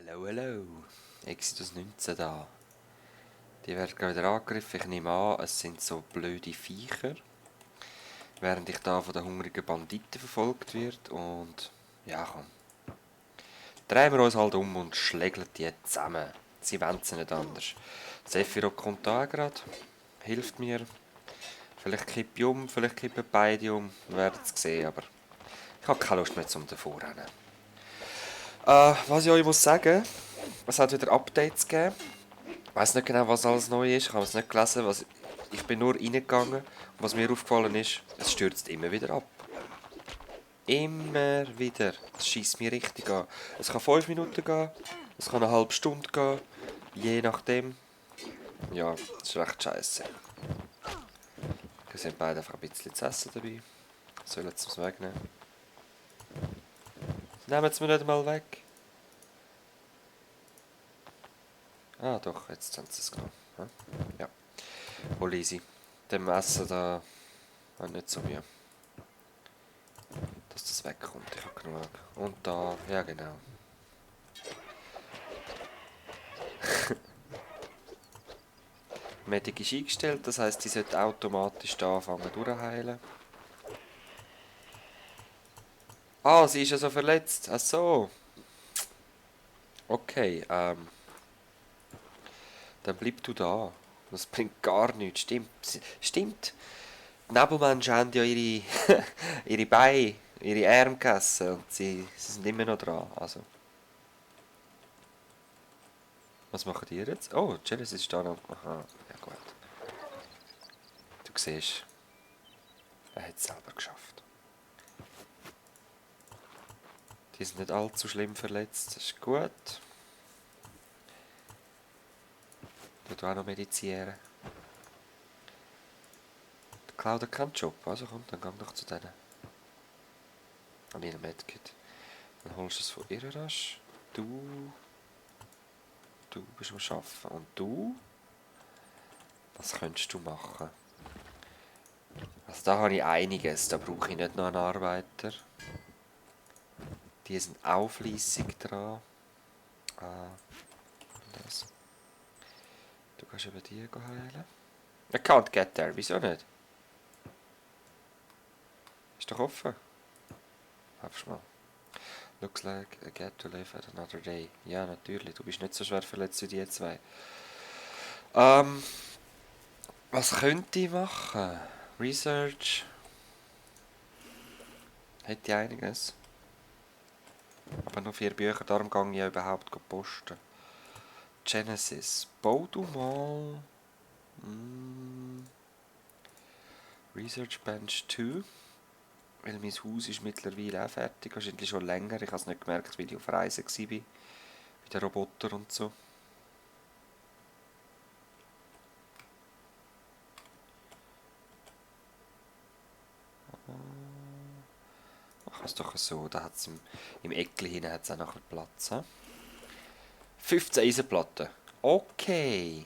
Hallo, hallo. Exodus 19 da. Die werden gerade wieder angegriffen. Ich nehme an, es sind so blöde Viecher. Während ich da von den hungrigen Banditen verfolgt wird. Und ja, komm. Drehen wir uns halt um und schlägeln die zusammen. Sie wollen es nicht anders. Sephiroth kommt da gerade. Hilft mir. Vielleicht kippe ich um, vielleicht kippen beide um. Wir werden es sehen, aber ich habe keine Lust mehr zum Davorrennen. Was ich euch muss sagen, es hat wieder Updates gegeben. Ich weiß nicht genau, was alles neu ist. Ich habe es nicht gelesen. Ich bin nur reingegangen. Und was mir aufgefallen ist, es stürzt immer wieder ab. Immer wieder. Es schießt mich richtig an. Es kann 5 Minuten gehen. Es kann eine halbe Stunde gehen. Je nachdem. Ja, das ist recht scheiße. Wir sind beide einfach ein bisschen zu essen dabei. Sollen sie es wegnehmen? Nehmen sie mir nicht mal weg. Ah doch, jetzt haben sie es genommen. Ja. Voll easy. Dem Essen da habe ich nicht so Mühe. Dass das wegkommt. Ich habe genug. Und da, ja genau. Medic ist eingestellt, das heisst, die sollte automatisch da anfangen durchheilen. Ah, sie ist ja so verletzt. Ach so. Okay, dann bleib du da. Das bringt gar nichts. Stimmt. Stimmt. Die Nebelmenschen haben ja ihre, ihre Beine, ihre Arme gegessen und sie sind immer noch dran. Also, was machen die jetzt? Oh, Genesis ist da noch. Aha, ja gut. Du siehst, er hat es selber geschafft. Die sind nicht allzu schlimm verletzt, das ist gut. Du auch noch medizieren. Der Cloud hat keinen Job, also komm, dann gang doch zu denen. An ihrem Medkit. Dann holst du es von ihr rasch. Du bist am Arbeiten. Und du? Was könntest du machen? Also da habe ich einiges, da brauche ich nicht noch einen Arbeiter. Die sind auch fleissig dran. Das. Du kannst eben die heilen. I can't get there, wieso nicht? Ist doch offen. Hab's mal. Looks like I get to live at another day. Ja, natürlich, du bist nicht so schwer verletzt wie die zwei. Was könnte ich machen? Research. Hätte ich einiges. Aber noch 4 Bücher, darum gehe ich ja überhaupt posten. Genesis. Bau du mal. Research Bench 2. Weil mein Haus ist mittlerweile auch fertig. Wahrscheinlich schon länger. Ich habe es nicht gemerkt, weil ich auf Reisen war. Bei den Robotern und so. Ach, ist doch so. Da hat es im Eckli hinten hat's auch noch Platz. He? 15 Eisenplatten. Okay.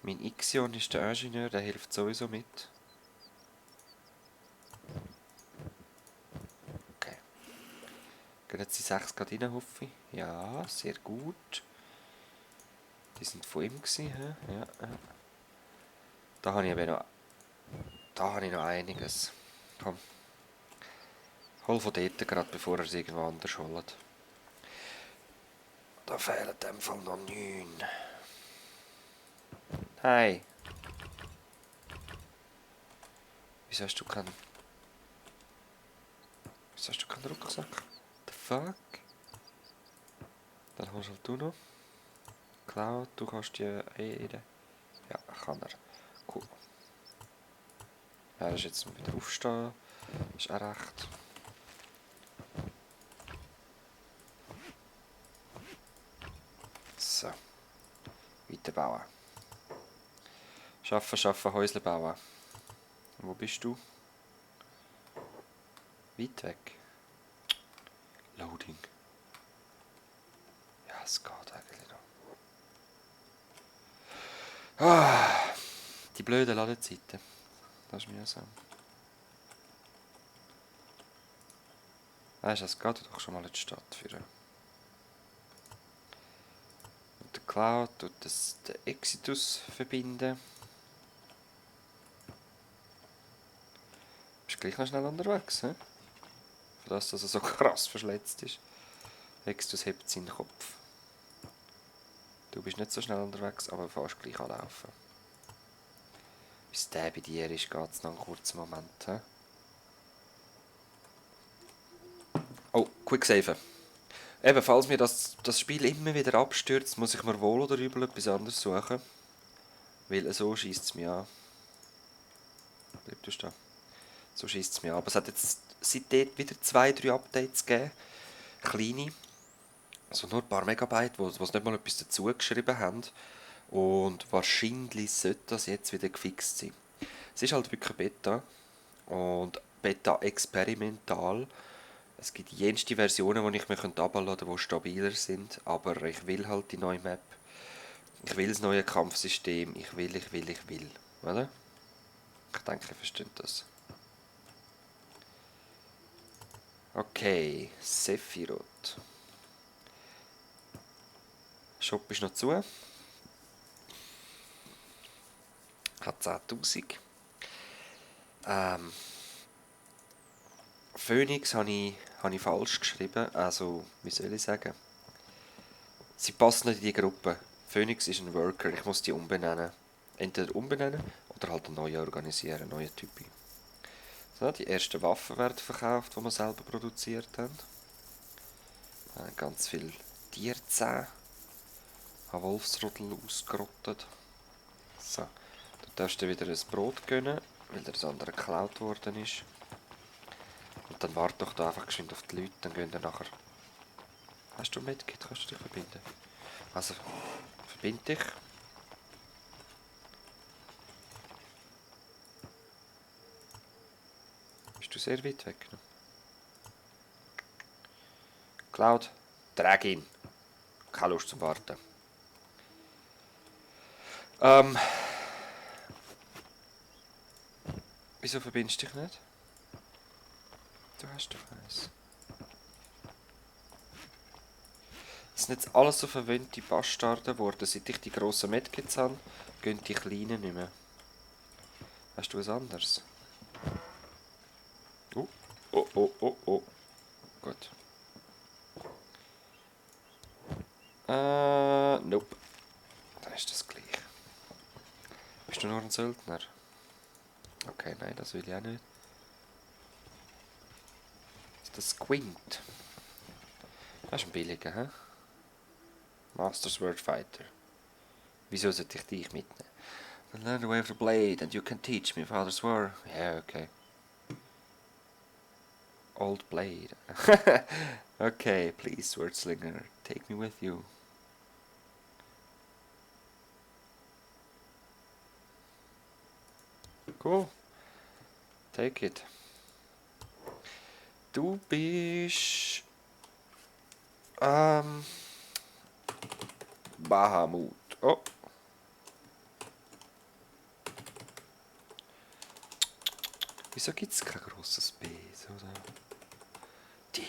Mein Ixion ist der Ingenieur, der hilft sowieso mit. Okay. Gehen jetzt die 6 gerade rein, hoffe ich. Ja, sehr gut. Die sind von ihm gewesen, he? Ja. Da habe ich aber noch... Da habe ich noch einiges. Komm. Hol von dort gerade, bevor er es irgendwo anders holt. Da fehlen in dem Fall noch 9. Hey. Wieso hast du keinen... Wieso hast du keinen Rucksack? The fuck? Dann holst halt du noch. Cloud, du kannst die rein. Ja, kann er. Cool. Er ist jetzt wieder aufstehen. Ist auch recht. So. Weiterbauen. Schaffen, Häusle bauen. Wo bist du? Weit weg. Loading. Ja, es geht eigentlich noch. Die blöden Ladezeiten. Das ist mühsam. Weißt du, es geht doch schon mal in die Stadt führen. Cloud tut das den Exitus verbinden. Bist gleich noch schnell unterwegs, hä? Für das, dass er so krass verschletzt ist. Exitus hebt seinen Kopf. Du bist nicht so schnell unterwegs, aber fast gleich anlaufen. Bis der bei dir ist, geht es noch einen kurzen Moment. He? Oh, Quicksave. Eben, falls mir das Spiel immer wieder abstürzt, muss ich mir wohl oder übel etwas anderes suchen. Weil so schießt es mich an. Bleib du stehen. So schießt es mich an. Aber es hat jetzt seitdem wieder 2-3 Updates gegeben. Kleine. Also nur ein paar Megabyte, wo sie nicht mal etwas dazu geschrieben haben. Und wahrscheinlich sollte das jetzt wieder gefixt sein. Es ist halt wirklich Beta. Und Beta experimental. Es gibt jenste Versionen, die ich mir herunterladen könnte, die stabiler sind. Aber ich will halt die neue Map. Ich will das neue Kampfsystem. Ich will. Oder? Ich denke, ihr versteht das. Okay, Sephiroth. Shop ist noch zu. Hat 10'000. Phoenix habe ich falsch geschrieben. Also, wie soll ich sagen? Sie passt nicht in die Gruppe. Phoenix ist ein Worker. Ich muss die umbenennen. Entweder umbenennen oder halt eine neue organisieren, eine neue Type. So, die ersten Waffen werden verkauft, die wir selber produziert haben. Ganz viel Tierzähne. Habe Wolfsrudel ausgerottet. So, du darfst dir wieder ein Brot gönnen, weil dir das andere geklaut worden ist. Und dann warte doch da einfach geschwind auf die Leute, dann gehen wir nachher. Hast du ein Medkit? Kannst du dich verbinden? Also, verbind dich. Bist du sehr weit weg noch? Cloud, trag ihn. Keine Lust zum Warten. Wieso verbindest du dich nicht? Du hast doch eins. Es sind jetzt alles so verwöhnte Bastarde geworden. Seit ich die grossen Medkits habe, gehen die kleinen nicht mehr. Hast du was anderes? Oh. Gut. Nope. Dann ist das gleich. Bist du nur ein Söldner? Okay, nein, das will ich auch nicht. Ist das Squint? Das ist ein billiger, hä? Master Sword Fighter. Wieso sollte ich dich mitnehmen? Then learn the way of the blade and you can teach me, Father Sword. Yeah, okay. Old blade. Okay, please, Swordslinger, take me with you. Cool. Take it. Du bist... Bahamut. Oh. Wieso gibt es kein grosses B? Oder? Dios.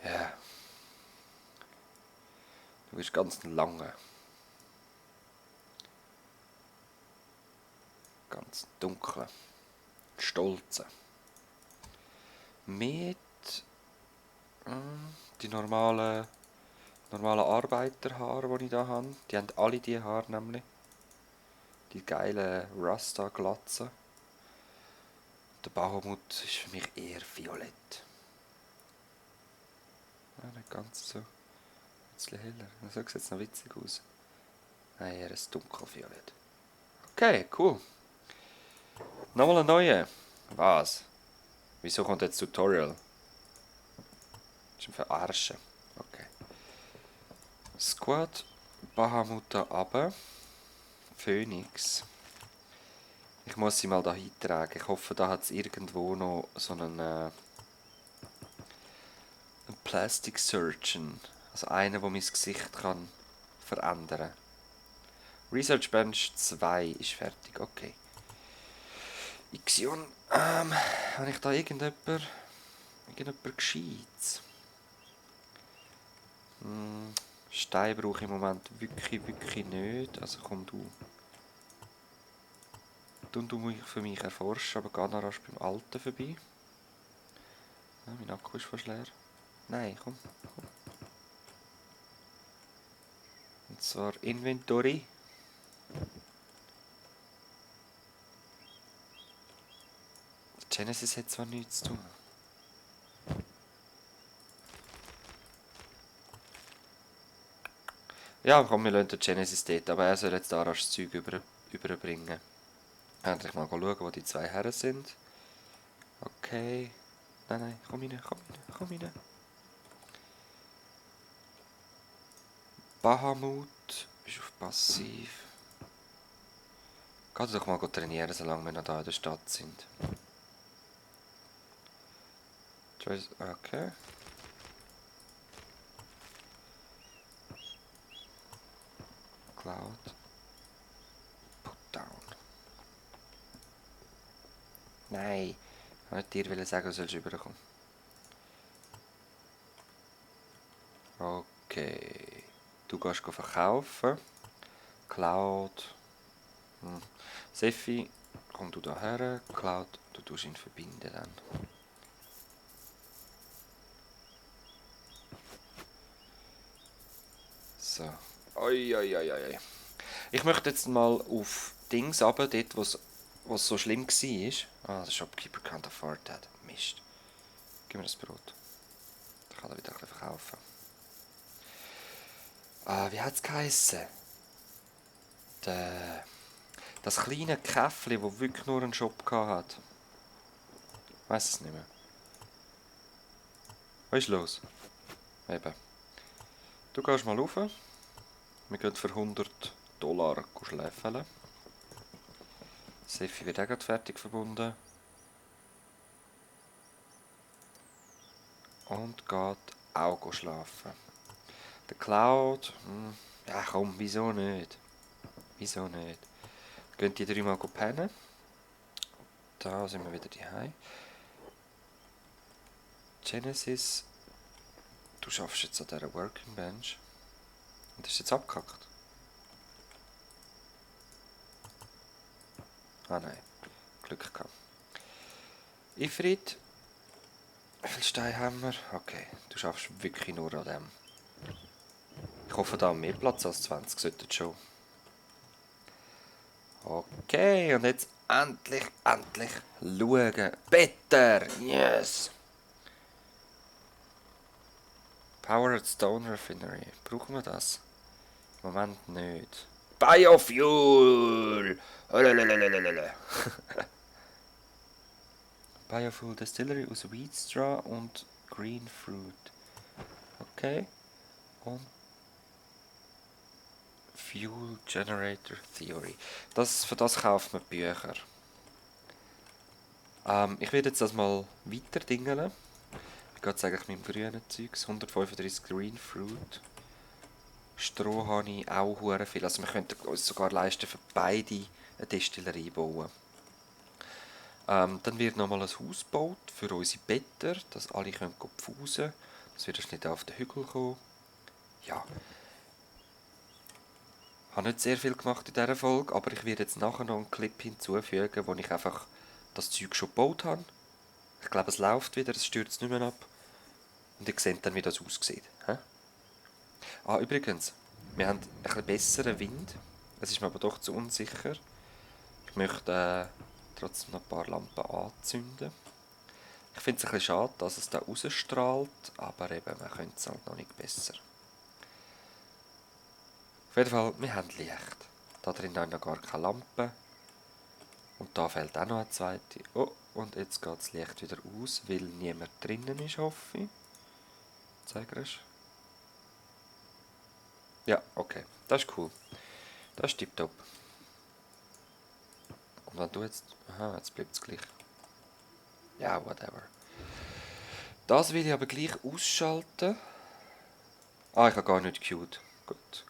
Ja. Du bist ganz lange. Ganz dunkle. Stolze. Mit die normalen Arbeiterhaare, die ich hier habe. Die haben alle diese Haare nämlich. Die geilen Rasta-Glatzen. Der Bahamut ist für mich eher violett. Ja, nicht ganz so. Ein bisschen heller. So sieht es noch witzig aus. Nein, eher ein dunkelviolett. Okay, cool. Nochmal ein neuer. Was? Wieso kommt jetzt Tutorial? Das ist ein Verarschen. Okay. Squad, Bahamut da runter. Phoenix. Ich muss sie mal da hintragen. Ich hoffe, da hat es irgendwo noch so einen Plastic Surgeon. Also einer, der mein Gesicht kann verändern. Research Bench 2 ist fertig, okay. Ixion, habe ich da irgendjemand Gescheites? Stein brauche ich im Moment wirklich nicht. Also komm du. Du musst für mich erforschen, aber geh noch rasch beim Alten vorbei. Ah, mein Akku ist fast leer. Nein, komm. Und zwar Inventory. Genesis hat zwar nichts zu tun. Ja, komm, wir lassen den Genesis dort, aber er soll jetzt da rasch das Zeug überbringen. Endlich mal schauen, wo die zwei Herren sind. Okay. Nein, komm rein. Bahamut ist auf Passiv. Geh doch mal trainieren, solange wir noch da in der Stadt sind. Okay. Cloud. Put down. Nein. Ich wollte dir sagen, du sollst rüberkommen. Okay. Du gehst verkaufen. Cloud. Sephi, komm du da her. Cloud, du tust ihn verbinden dann. So. Oi. Ich möchte jetzt mal auf Dings runter, dort wo es so schlimm war. Ah, der Shopkeeper can't afford that. Mist. Gib mir das Brot. Ich kann da wieder ein bisschen verkaufen. Ah, wie hat es geheissen? Das kleine Käffli, das wirklich nur einen Shop hatte. Ich weiss es nicht mehr. Was ist los? Eben. Du gehst mal rauf. Wir gehen für $100 schläfeln. Sephi wird auch gerade fertig verbunden. Und geht auch schlafen. Der Cloud. Ja komm, wieso nicht? Gehen die 3 mal pennen. Da sind wir wieder daheim. Genesis. Du schaffst jetzt an dieser Working Bench. Und das ist jetzt abgekackt. Ah nein. Glück gehabt. Ifrit. Wie viel Steine haben wir? Okay, du schaffst wirklich nur an dem. Ich hoffe, da mehr Platz als 20 sollten schon. Okay, und jetzt endlich schauen. Better! Yes! Powered Stone Refinery. Brauchen wir das? Im Moment nicht. Biofuel! Biofuel Distillery aus Wheat Straw und Green Fruit. Okay. Und Fuel Generator Theory. Für das kauft man Bücher. Ich werde jetzt das mal weiter dingeln. Ich gehe jetzt eigentlich mit dem grünen Zeugs. 135 Green Fruit. Stroh habe ich auch hure viel. Also wir könnten uns sogar leisten, für beide eine Destillerie bauen. Dann wird nochmal ein Haus gebaut für unsere Better, dass alle können pfusen können. Das wird erst nicht auf den Hügel kommen. Ja. Ich habe nicht sehr viel gemacht in dieser Folge, aber ich werde jetzt nachher noch einen Clip hinzufügen, wo ich einfach das Zeug schon gebaut habe. Ich glaube, es läuft wieder, es stürzt nicht mehr ab. Und ihr seht dann, wie das aussieht. He? Ah, übrigens, wir haben ein bisschen besseren Wind. Es ist mir aber doch zu unsicher. Ich möchte trotzdem noch ein paar Lampen anzünden. Ich finde es ein bisschen schade, dass es da rausstrahlt, aber eben, man könnte es halt noch nicht besser. Auf jeden Fall, wir haben Licht. Da drin haben noch gar keine Lampe. Und da fehlt auch noch eine zweite. Oh, und jetzt geht das Licht wieder aus, weil niemand drinnen ist, hoffe ich. Zeig es. Ja, okay. Das ist cool. Das ist tipptopp. Und wenn du jetzt... Aha, jetzt bleibt es gleich. Ja, whatever. Das will ich aber gleich ausschalten. Ah, ich habe gar nicht gequeued. Gut.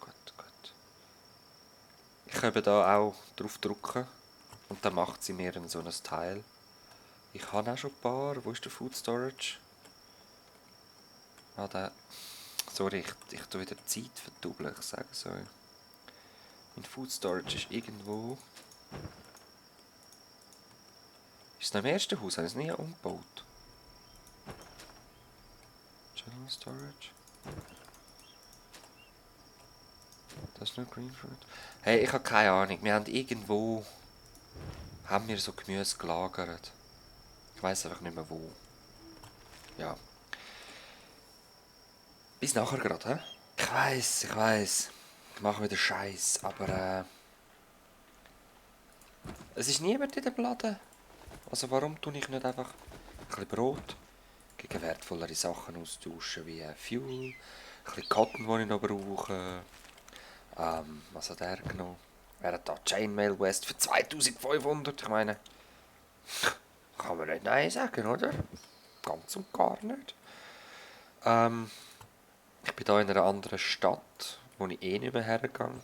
kann eben da auch drauf drücken. Und dann macht sie mir so ein Teil. Ich habe auch schon ein paar. Wo ist der Food Storage? Ah, der. Sorry, ich tue wieder die Zeit verdoppeln, ich sage so. Mein Food Storage ist irgendwo. Ist es noch im ersten Haus? Habe ich es nie umgebaut? General Storage. Das ist nur Greenfruit. Hey, ich habe keine Ahnung. Wir haben irgendwo. Haben wir so Gemüse gelagert. Ich weiß einfach nicht mehr wo. Ja. Bis nachher gerade, hä? Ich weiß. Ich mache wieder Scheiß, aber es ist niemand in dem Laden. Also warum tue ich nicht einfach ein bisschen Brot gegen wertvollere Sachen austauschen, wie Fuel, ein bisschen Cotton, den ich noch brauche. Was hat er genommen? Er hat da Chainmail West für 2500. Ich meine, kann man nicht Nein sagen, oder? Ganz und gar nicht. Ich bin hier in einer anderen Stadt, wo ich eh nicht mehr hergehe.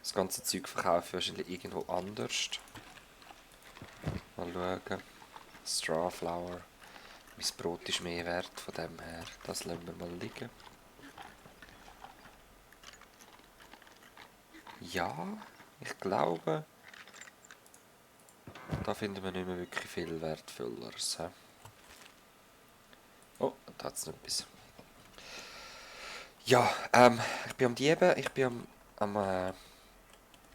Das ganze Zeug verkaufe ich wahrscheinlich irgendwo anders. Mal schauen. Strawflower. Mein Brot ist mehr wert, von dem her. Das lassen wir mal liegen. Ja, ich glaube, da finden wir nicht mehr wirklich viel Wertvolleres. He? Oh, da hat es noch etwas. Ja, ich bin am Dieben, ich bin am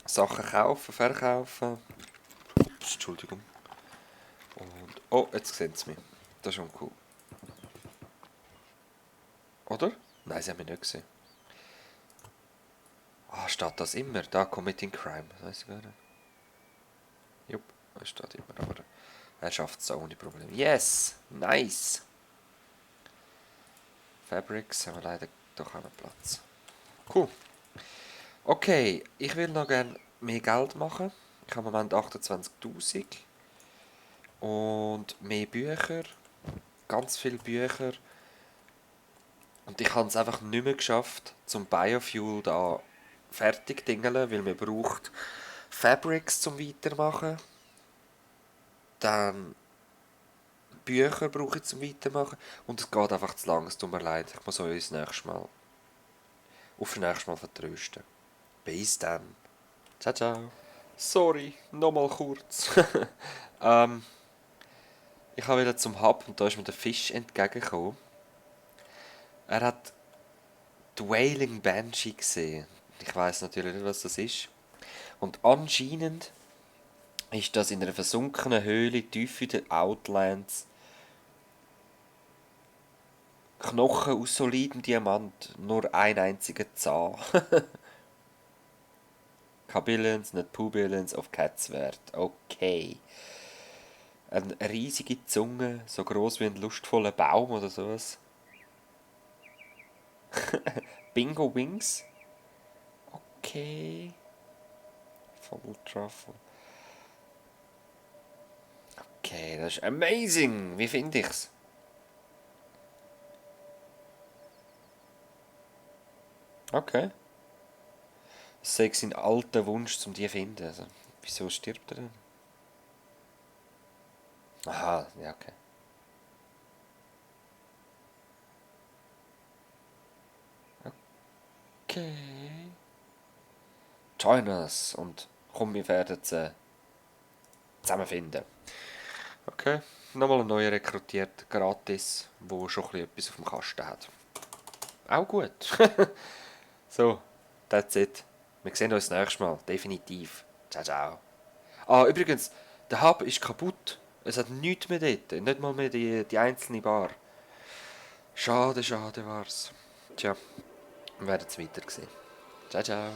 Sachen kaufen, verkaufen. Ups, Entschuldigung. Und, oh, jetzt sehen sie mich. Das ist schon cool. Oder? Nein, sie haben mich nicht gesehen. Ah, steht das immer? Da, Committing Crime. Das weiss ich gar nicht. Jupp, das steht immer, aber er schafft es auch ohne Probleme. Yes! Nice! Fabrics haben wir leider doch auch noch Platz. Cool. Okay, ich will noch gerne mehr Geld machen. Ich habe im Moment 28'000. Und mehr Bücher. Ganz viele Bücher. Und ich habe es einfach nicht mehr geschafft, zum Biofuel da fertig zu dingeln, weil man braucht Fabrics zum Weitermachen. Dann Bücher brauche ich zum Weitermachen. Und es geht einfach zu lang, es tut mir leid. Ich muss euch das nächste Mal auf das nächste Mal vertrösten. Bis dann. Ciao, ciao. Sorry, nochmal kurz. Ich habe wieder zum Hub und da ist mir der Fisch entgegengekommen. Er hat die Wailing Banshee gesehen. Ich weiß natürlich nicht, was das ist. Und anscheinend ist das in einer versunkenen Höhle tief in den Outlands. Knochen aus solidem Diamant, nur ein einziger Zahn. Kabillions, nicht Pubillions of Cats wert. Okay. Eine riesige Zunge, so groß wie ein lustvoller Baum oder sowas. Bingo Wings. Okay. Full Truffle. Okay, das ist amazing. Wie finde ich's? Okay. Es sei sein alter Wunsch, um die zu finden. Also, wieso stirbt er denn? Aha, ja, okay. Okay. Join us und komm, wir werden sie zusammenfinden. Okay, nochmal ein neuer rekrutiert, gratis, wo schon etwas auf dem Kasten hat. Auch gut. So, that's it. Wir sehen uns nächstes Mal, definitiv. Ciao, ciao. Ah, übrigens, der Hub ist kaputt. Es hat nichts mehr dort, nicht mal mehr die einzelne Bar. Schade, schade war's. Tja, wir werden es weiter sehen. Ciao, ciao.